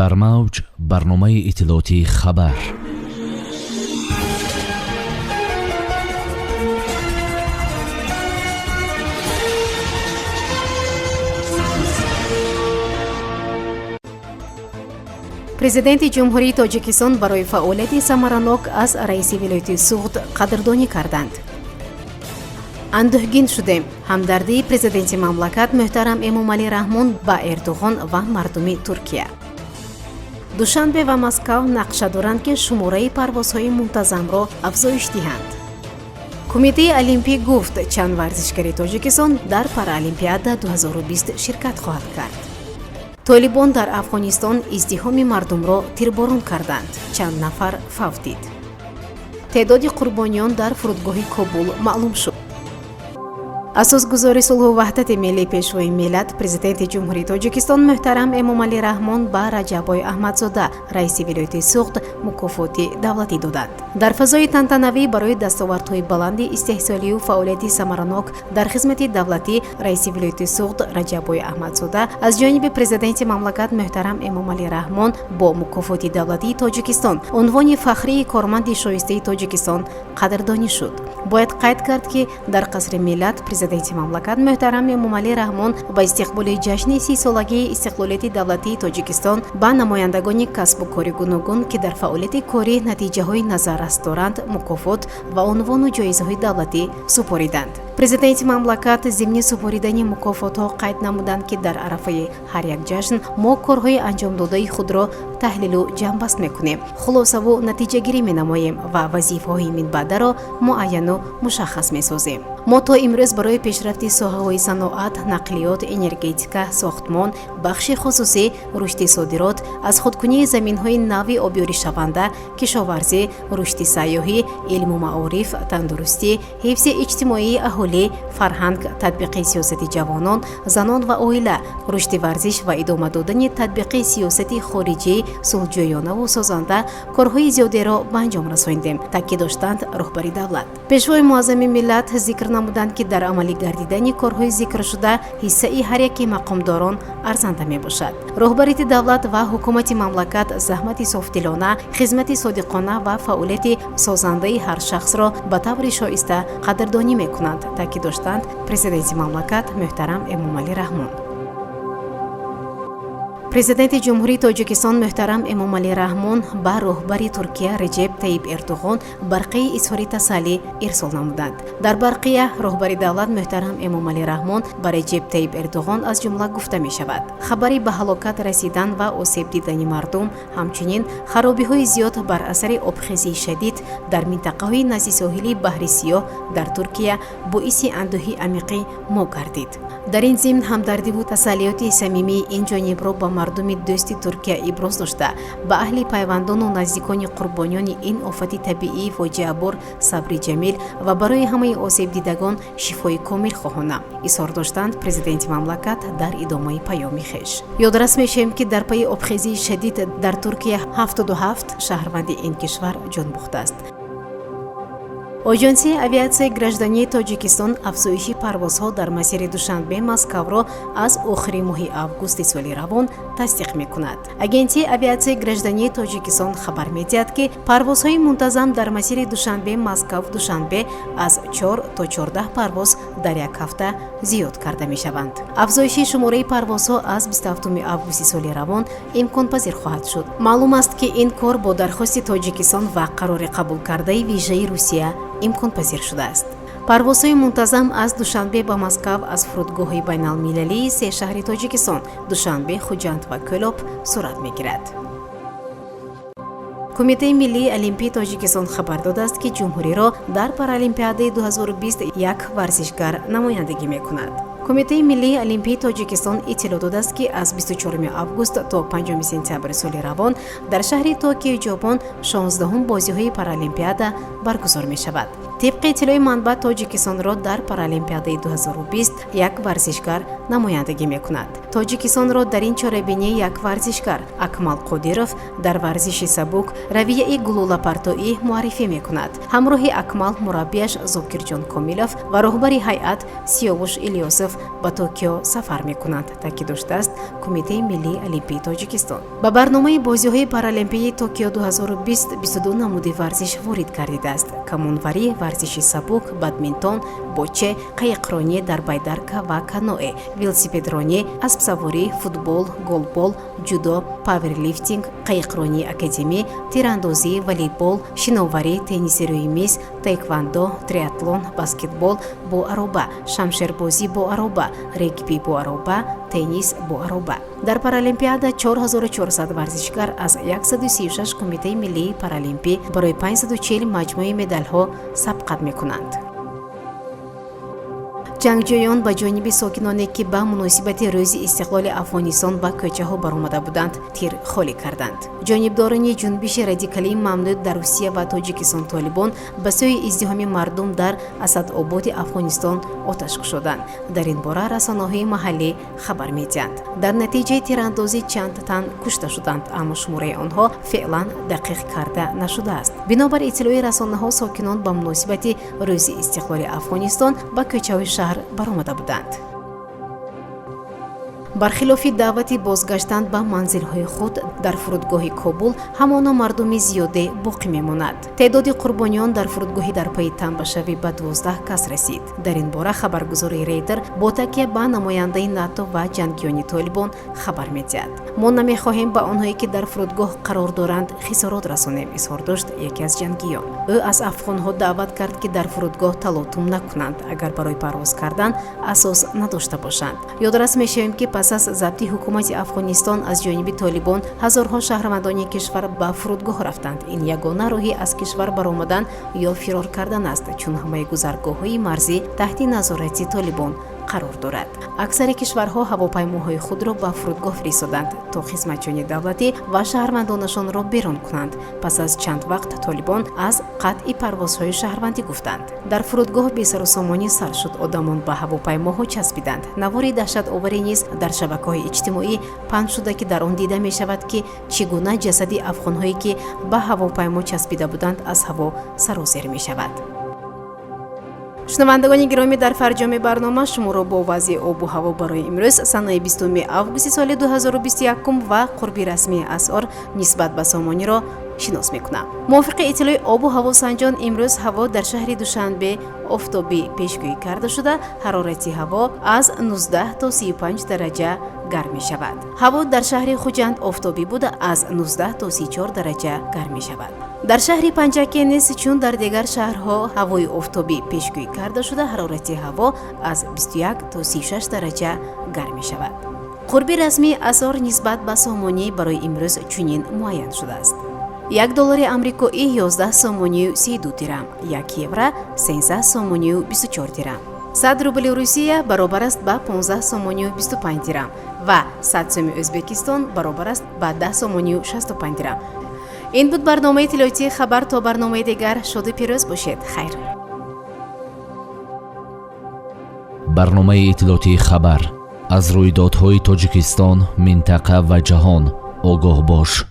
Дар мавҷ барномаи иттилоотии «Хабар». Президенти Ҷумҳурии Тоҷикистон барои фаъолияти самаранок аз раиси вилояти Суғд қадрдонӣ карданд. Андӯҳгин шудем. Ҳамдардии президенти мамлакат муҳтарам Эмомалӣ Раҳмон ба Эрдуғон ва мардуми Туркия. Душанбе ва Москав нақша доранд, ки шумораи парвозҳои мунтазамро афзоиш диҳанд. Кумитаи Олимпӣ гуфт, чанд варзишгари Тоҷикистон дар Параолимпиада 2020 ширкат хоҳад кард. Толибон дар Афғонистон издиҳоми мардумро тирборон карданд, чанд нафар фавтид. Теъдоди қурбониён дар фурудгоҳи Кобул маълум шуд. Асосгузори сулҳу ваҳдати миллӣ, Пешвои миллат, Президенти Ҷумҳурии Тоҷикистон муҳтарам Эмомалӣ Раҳмон ба Раҷаббой Аҳмадзода, раиси вилояти Суғд, мукофоти давлатӣ доданд. Дар фазои тантанавӣ барои дастовардҳои баланди истеҳсолию фаъолияти самаранок дар хизмати давлатӣ раиси вилояти Суғд Раҷаббой Аҳмадзода аз ҷониби президенти мамлакат муҳтарам Эмомалӣ Раҳмон бо мукофоти давлатии Тоҷикистон, унвони фахрии «Корманди шоистаи Тоҷикистон» қадрдонӣ шуд. Бояд қайд кард, ки дар Қасри миллат президенти мамлакат муҳтарам Эмомалӣ Раҳмон ба истиқболи ҷашни 30-солагии истиқлолияти давлатии Тоҷикистон ба намояндагони касбу кори гуногун, ки дар фаъолияти корӣ натиҷаҳои назаррас доранд, мукофот ва унвону ҷоизаҳои давлатӣ супориданд. Президенти мамлакат зимни супоридани мукофотҳо қайд намуданд, ки дар арафаи ҳар як ҷашн мо корҳои анҷомдодаи худро таҳлилу ҷамъбаст мекунем, хулосаву натиҷагирӣ менамоем ва вазифаҳои минбаъдаро муайяну мушаххас месозем. Мо то имрӯз барои пешрафти соҳаҳои саноат, нақлиёт, энергетика, сохтмон, бахши хусусӣ, рушди содирот, аз худкунии заминҳои нави обёришаванда, кишоварзӣ, рушди сайёҳӣ, илму маориф, тандурустӣ, ҳифзи иҷтимоии аҳолӣ, фарҳанг, татбиқи сиёсати ҷавонон, занон ва оила, рушди варзиш ва идома додани татбиқи сиёсати хориҷӣ сулҳҷӯёнаву созанда корҳои зиёдеро ба анҷом расондем, таъкид доштанд роҳбари давлат. Пешвои муаззами миллат зикр намуданд, ки дар амалӣ гардидани корҳои зикршуда ҳиссаи ҳар яки мақомдорон арзанда мебошад. Роҳбарити давлат ва ҳукумати мамлакат заҳмати софдилона, хизмати содиқона ва фаъолияти созандаи ҳар шахсро ба таври шоиста қадрдонӣ мекунанд, таъкид доштанд президенти мамлакат муҳтарам Эмомалӣ Раҳмон. Президенти Ҷумҳурии Тоҷикистон муҳтарам Эмомалӣ Раҳмон ба роҳбари Туркия Реҷеб Таиб Эрдуғон барқияи изҳори тасаллӣ ирсол намуданд. Дар барқия роҳбари давлат муҳтарам Эмомалӣ Раҳмон ба Реҷеб Таиб Эрдуғон аз ҷумла гуфта мешавад: хабари ба ҳалокат расидан ва осеб дидани мардум, ҳамчунин харобиҳои зиёд бар асари обхезии шадид дар минтақаҳои назди соҳили Баҳри Сиёҳ дар Туркия боиси андӯҳи амиқи мо гардид. Дар ин зимн ҳамдардиву тасаллиёти самимии ин ҷонибро ба мардуми дӯсти Туркия иброз дошта, ба аҳли пайвандону наздикони қурбониёни ин офати табиии фоҷиабор сабри ҷамил ва барои ҳамаи осебдидагон шифои комил хоҳонам, изҳор доштанд президенти мамлакат дар идомаи паёми хеш. Ёдрас мешавем, ки дар пайи обхезии шадид дар Туркия 77 шаҳрванди ин кишвар ҷон бохтааст. Оҷонсии авиатсияи граждании Тоҷикистон афзоиши парвозҳо дар масири Душанбе Москавро аз охири моҳи августи соли равон тасдиқ мекунад. Агентии авиатсияи граждании Тоҷикистон хабар медиҳад, ки парвозҳои мунтазам дар масири Душанбе Москав Душанбе аз 4 то 14 парвоз дар як ҳафта зиёд карда мешаванд. Афзоиши шумораи парвозҳо аз 27 августи соли равон имконпазир хоҳад шуд. Маълум аст, ки ин кор бо дархости Тоҷикистон ва қарори қабулкардаи вижаи Русия имконпазир шудааст. Парвозҳои мунтазам аз Душанбе ба Москав аз фурудгоҳҳои байналмилалии се шаҳри Тоҷикистон — Душанбе, Хуҷанд ва Кӯлоб сурат мегирад. Кумитаи миллии олимпии Тоҷикистон хабар додааст, ки ҷумҳуриро дар Паралимпиадаи 2020 як варзишгар намояндагӣ мекунад. Кумитаи миллии олимпии Тоҷикистон иттилоъ додааст, ки аз 24 август то 5 сентябри соли равон дар шаҳри Токиои Ҷопон 16-ум бозиҳои Паралимпиада баргузор мешавад. Тибқи иттилои манбаъ, Тоҷикистонро дар Паралимпиадаи 2020 як варзишгар намояндагӣ мекунад. Тоҷикистонро дар ин чорабинӣ як варзишгар, Акмал Қодиров, дар варзиши сабук, равияи гулӯлапартоӣ муаррифӣ мекунад. Ҳамроҳи Акмал мураббияш Зокирҷон Комилов ва роҳбари ҳайат Сиёвуш Илёсов. Юнусов ба Токио сафар мекунанд, таъкид доштааст Кумитаи миллии олимпии Тоҷикистон. Ба барномаи бозиҳои паралимпии Токио 2020 22 намуди варзиш ворид гардидааст: камонварӣ, варзиши сабук, бадминтон, боче, қайиқронӣ дар байдарка ва каноэ, велосипедронӣ, аспсаворӣ, футбол, голбол, ҷудо, паверлифтинг, қайиқронии академӣ, тирандозӣ, волейбол, шиноварӣ, тенниси рӯи миз, таеквандо, триатлон, баскетбол бо ароба, шамшербозӣ бо ароба, регби бо ароба, теннис бо ароба. Дар Паралимпиада 4400 варзишгар аз 136 кумитаи миллии паралимпӣ барои 540 маҷмӯи медалҳо сабқат мекунанд. Ҷангҷӯён ба ҷониби сокиноне, ки ба муносибати Рӯзи истиқлоли Афғонистон ба кӯчаҳо баромада буданд, тир холӣ карданд. Ҷонибдорони ҷунбиши радикалии мамнӯъ дар Русия ва Тоҷикистон Толибон ба сӯи издиҳоми мардум дар Асадободи Афғонистон оташ кушоданд. Дар ин бора расонаҳои маҳаллӣ хабар медиҳанд. Дар натиҷаи тирандозӣ чанд тан кушта шуданд, аммо шумораи онҳо феълан дақиқ карда нашудааст. Бинобар иттилои расонаҳо, сокинон ба муносибати Рӯзи истиқлоли Афғонистон ба кӯчаҳои шаҳр баромада буданд. Бархилофи даъвати бозгаштан ба манзилҳои худ, дар фурудгоҳи Кобул ҳамоно мардуми зиёде боқӣ мемонад. Теъдоди қурбониён дар фурудгоҳи дар пайи тамбашавӣ ба 12 кас расид. Дар ин бора хабаргузории Рейтер бо такя ба намояндаи НАТО ва ҷангиёни Толибон хабар медиҳад. Мо намехоҳем ба онҳое, ки дар фурудгоҳ қарор доранд, хисорот расонем, изҳор дошт яке аз ҷангиён. Ӯ аз афғонҳо даъват кард, ки дар фурудгоҳ талотум накунанд, агар барои парвоз кардан асос надошта бошанд. Ёдрас мешавем, ки пас аз забти ҳукумати Афғонистон аз ҷониби Толибон ҳазорҳо шаҳрвандони кишвар ба фурудгоҳ рафтанд. Ин ягона роҳи аз кишвар баромадан ё фирор кардан аст, чун ҳамаи гузаргоҳҳои марзӣ таҳти назорати Толибон қарор дорад. Аксари кишварҳо ҳавопаймоҳои худро ба фурудгоҳ фиристоданд, то хизматчиёни давлатӣ ва шаҳрвандонашонро берун кунанд. Пас аз чанд вақт Толибон аз қатъи парвозҳои шаҳрвандӣ гуфтанд. Дар фурудгоҳ бесарусомонӣ сар шуд, одамон ба ҳавопаймоҳо часпиданд. Навори даҳшатоваре низ дар шабакаҳои иҷтимоӣ паҳн шуда, ки дар он дида мешавад, ки чӣ гуна ҷасади афғонҳое, ки ба ҳавопаймо часпида буданд, аз ҳаво сарозер мешавад. Шунавандагони гиромӣ, дар фарҷоми барнома шуморо бо вазъи обу ҳаво барои имрӯз, санаи 20 августи соли 2021, ва қурби расмии асъор нисбат ба сомониро шинос мекунам. Мувофиқи иттилои обу ҳавосанҷон, имрӯз ҳаво дар шаҳри Душанбе офтобӣ пешгӯӣ карда шуда, ҳарорати ҳаво аз 19 то 35 дараҷа гарм мешавад. Ҳаво дар шаҳри Хуҷанд офтобӣ буда, аз 19 то 34 дараҷа гарм мешавад. Дар шаҳри Панҷакент низ, чун дар дигар шаҳрҳо, ҳавои офтобӣ пешгӯӣ карда шуда, ҳарорати ҳаво аз 21 то 36 дараҷа гарм мешавад. Қурби расмии асъор нисбат ба сомонӣ барои имрӯз чунин муайян шудааст: 1 доллари амрикоӣ 11 сомонию 32 дирам, 1 евро 13 сомонию 24 дирам, 100 рубли Русия баробар аст ба 15 сомонию 25 дирам ва 100 сӯми Ӯзбекистон баробар аст ба 10 сомонию 65 дирам. Ин буд барномаи иттилоотии «Хабар». То барномаи дигар шоду пирӯз бошед, хайр. Барномаи иттилоотии «Хабар». Аз рӯйдодҳои Тоҷикистон, минтақа ва ҷаҳон огоҳ бош.